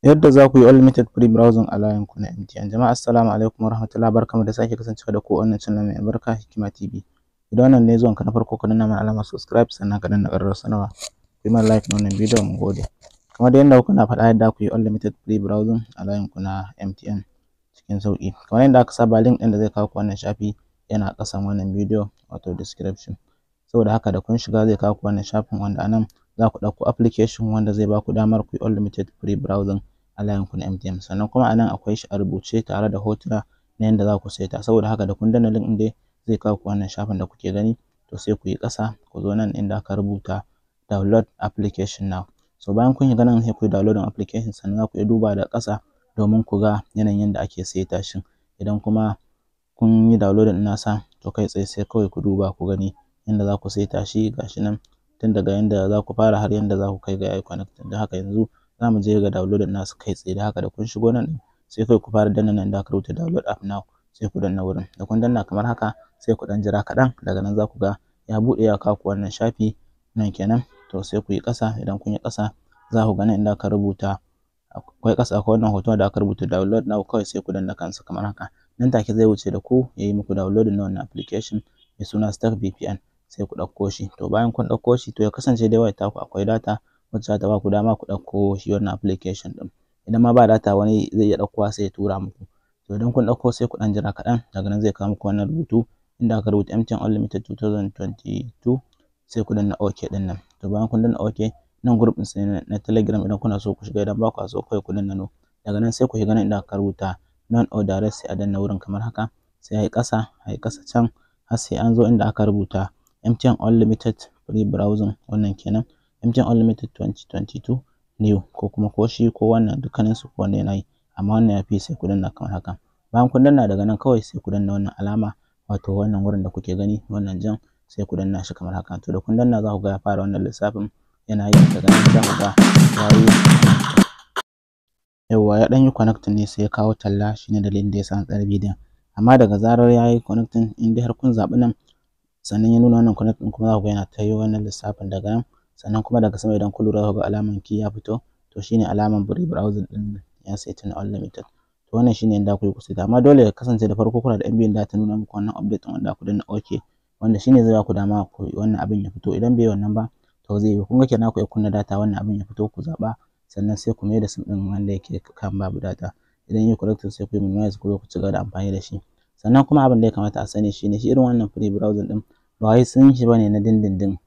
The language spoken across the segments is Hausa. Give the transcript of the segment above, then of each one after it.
Yadda za ku yi unlimited free browsing a layinku na MTN. Jama'a, assalamu alaikum warahmatullahi, barkamu da sake kasancewa da ku a wannan channel mai albarka, Hikima TV. Idan wannan ne zuwanka na farko, ka danna mana alamar subscribe, sannan ka danna ƙararrawar sanarwa. Ku yi mana like na wannan bidiyon, mun gode. Kamar dai yadda kuka na faɗa, yadda ku yi unlimited free browsing a layinku na MTN cikin sauƙi. Kamar yadda aka saba, link ɗin da zai kawo ku wannan shafi yana ƙasan wannan bidiyo, wato description. Saboda haka da kun shiga zai kawo ku wannan shafin, wanda a nan za ku ɗauko application wanda zai ba ku damar ku yi unlimited free browsing a layinku na MTN. Sannan kuma a nan akwai shi a rubuce tare da hotuna na yadda za ku saita. Saboda haka da kun danna link ɗin dai zai kawo ku wannan shafin da kuke gani. To, sai ku yi ƙasa, ku zo nan inda aka rubuta "Download application now". So bayan kun shiga nan, sai ku yi downloading application, sannan za ku iya duba da ƙasa domin ku ga yanayin yadda ake saita shi. Idan kuma kun yi downloading nasa, to kai tsaye sai kawai ku duba ku gani yadda za ku saita shi. Ga shi nan, tun daga yanda za ku fara har yanda za ku kai ga yayi connecting. Don haka yanzu za mu je ga downloading nasu kai tsaye. Don haka da kun shigo nan, sai kawai ku fara danna nan da aka rubuta "Download app now". Sai ku danna wurin. Da kun danna kamar haka, sai ku ɗan jira kaɗan. Daga nan za ku ga ya buɗe, ya kawo ku wannan shafi nan kenan. To, sai ku yi ƙasa. Idan kun yi ƙasa, za ku ga nan inda aka rubuta, akwai ƙasa, akwai wannan hoton da aka rubuta "Download now". Kawai sai ku danna kansa kamar haka. Nan take zai wuce da ku ya yi muku downloading na wannan application mai suna Stark VPN. Sai ku ɗauko shi. To, bayan kun ɗauko shi, to ya kasance dai wayar taku akwai data wacce za ta ba ku dama ku ɗauko shi wannan application ɗin. Idan ma ba data, wani zai iya ɗaukowa sai ya tura muku. To, idan kun ɗauko, sai ku ɗan jira kaɗan. Daga nan zai kawo muku wannan rubutu inda aka rubuta "MTN Unlimited 2022". Sai ku danna OK ɗin nan. To, bayan kun danna OK nan, group ɗin ne na Telegram, idan kuna so ku shiga, idan ba ku so kawai ku danna "No". Daga nan sai ku shiga nan inda aka rubuta "None or direct". Sai a danna wurin kamar haka. Sai a yi ƙasa, a yi ƙasa can har sai an zo inda aka rubuta "MTN Unlimited Free Browsing". Wannan kenan, MTN Unlimited 2022 New, ko kuma ko shi ko wannan, dukkanin su kowanne yana yi, amma wannan ya fi. Sai ku danna kamar haka. Bayan kun danna, daga nan kawai sai ku danna wannan alama, wato wannan wurin da kuke gani, wannan jan, sai ku danna shi kamar haka. To, da kun danna, za ku ga ya fara wannan lissafin yana yi. Daga nan za ku ga ya yi, yawwa, ya ɗan yi connecting ne, sai ya kawo talla. Shine dalilin da ya sa na tsayar bidiyon. Amma daga zarar ya yi connecting, in dai har kun zaɓi nan, sannan ya nuna wannan connect ɗin, kuma za ku ga yana ta yi wannan lissafin daga nan. Sannan kuma daga sama, idan kun lura, za ku ga alaman key ya fito. To, shine alaman free browsing ɗin ya saita na unlimited. To, wannan shine yanda ku yi ku saita. Amma dole ya kasance da farko kuna da MB da ta nuna muku wannan update ɗin, wanda ku danna OK, wanda shine zai ba ku dama ku wannan abin ya fito. Idan bai yi wannan ba, to zai yi. Kun ga kenan ku iya kunna data, wannan abin ya fito, ku zaɓa, sannan sai ku mai da sim ɗin wanda yake kan babu data. Idan yi connecting, sai ku yi minimize, ku zo ku ci gaba da amfani da shi. Sannan kuma abin da ya kamata a sani shine, shi irin wannan free browsing ɗin ba wai sun shi bane na dindindin.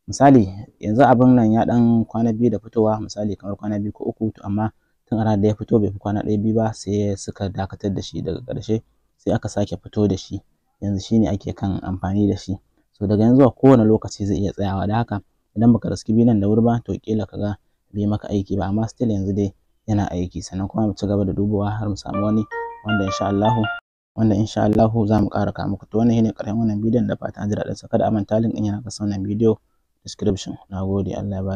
Misali, yanzu abin nan ya ɗan kwana 2 da fitowa, misali kamar kwana 2 ko 3. To, amma tun a ranar da ya fito, bai fi kwana 1, 2 ba, sai suka dakatar da shi. Daga ƙarshe sai aka sake fito da shi, yanzu shine ake kan amfani da shi. So daga yanzu zuwa kowane lokaci zai iya tsayawa. Da haka idan baka riski bidiyon da wuri ba, to ƙila ka ga bai maka aiki ba, amma still yanzu dai yana aiki. Sannan kuma mu ci gaba da dubawa har mu samu wani wanda insha Allahu za mu ƙara kawo muku. To, wannan shine ƙarshen wannan bidiyon, da fatan an ji daɗin sa. Kada a manta, link ɗin yana ƙasan wannan bidiyo description. Na gode, Allah ya bada.